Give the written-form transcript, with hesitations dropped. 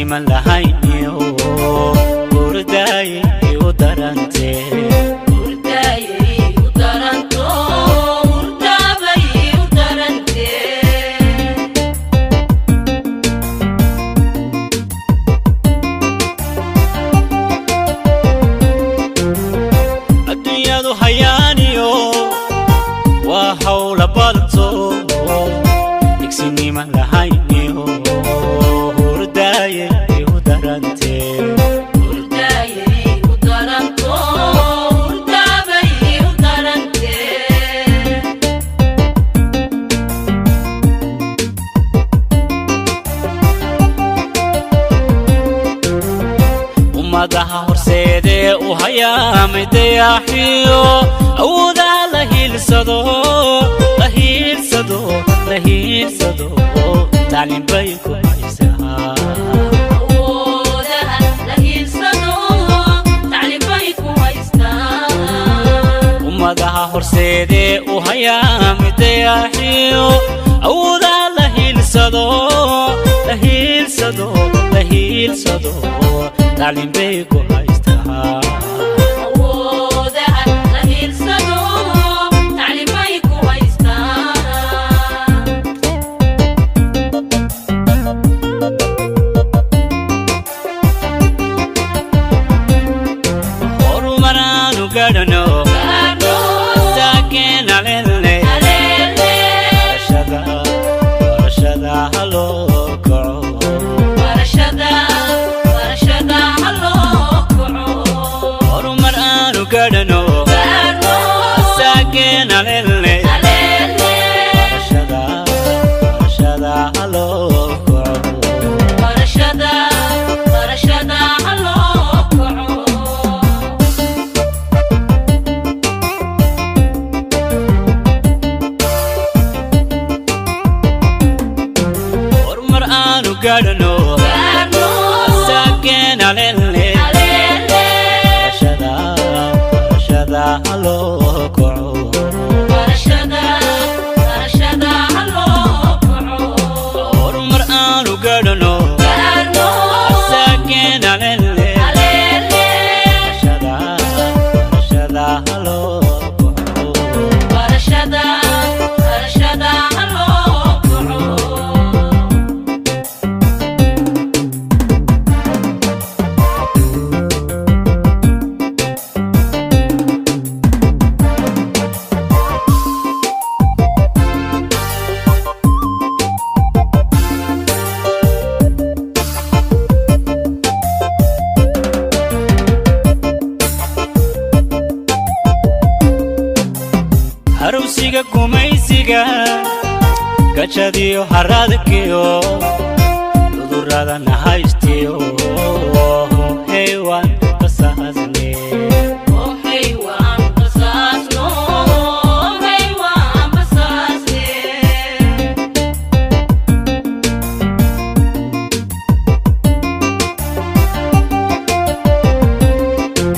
Digsinima lahayniyo hurdaay u darante. Adduunyadu hayaaniyo waa hawla badato, digsinima lahayniyo hurdaaye u darante. Ummadaha horseedee u hayaamay dayaaxiyo awoodaha la hiilsado, la hiilsado, la hiilsado, tacliin bay ku haysaa. Ummadaha horseedee u hayaamay dayaaxiyo awoodaha la hiilsado, la hiilsado, la hiilsado, tacliin bay ku haystaa. Horumaraanu gadhano saakeenalelne, barashada, barashada haloo kaco. Horumar aanu gadhano saakeenalelne, barashada, barashada haloo kaco. Horumar aanu gadhano saakeenalelne, barashada, barashada haloo kaco. Horumar aanu gadhano saakeenalelne, barashada, barashada haloo kaco. Harowsiga gumaysiga, gajadiyo haradkiyo cudurrada nahaystiyo, heywaan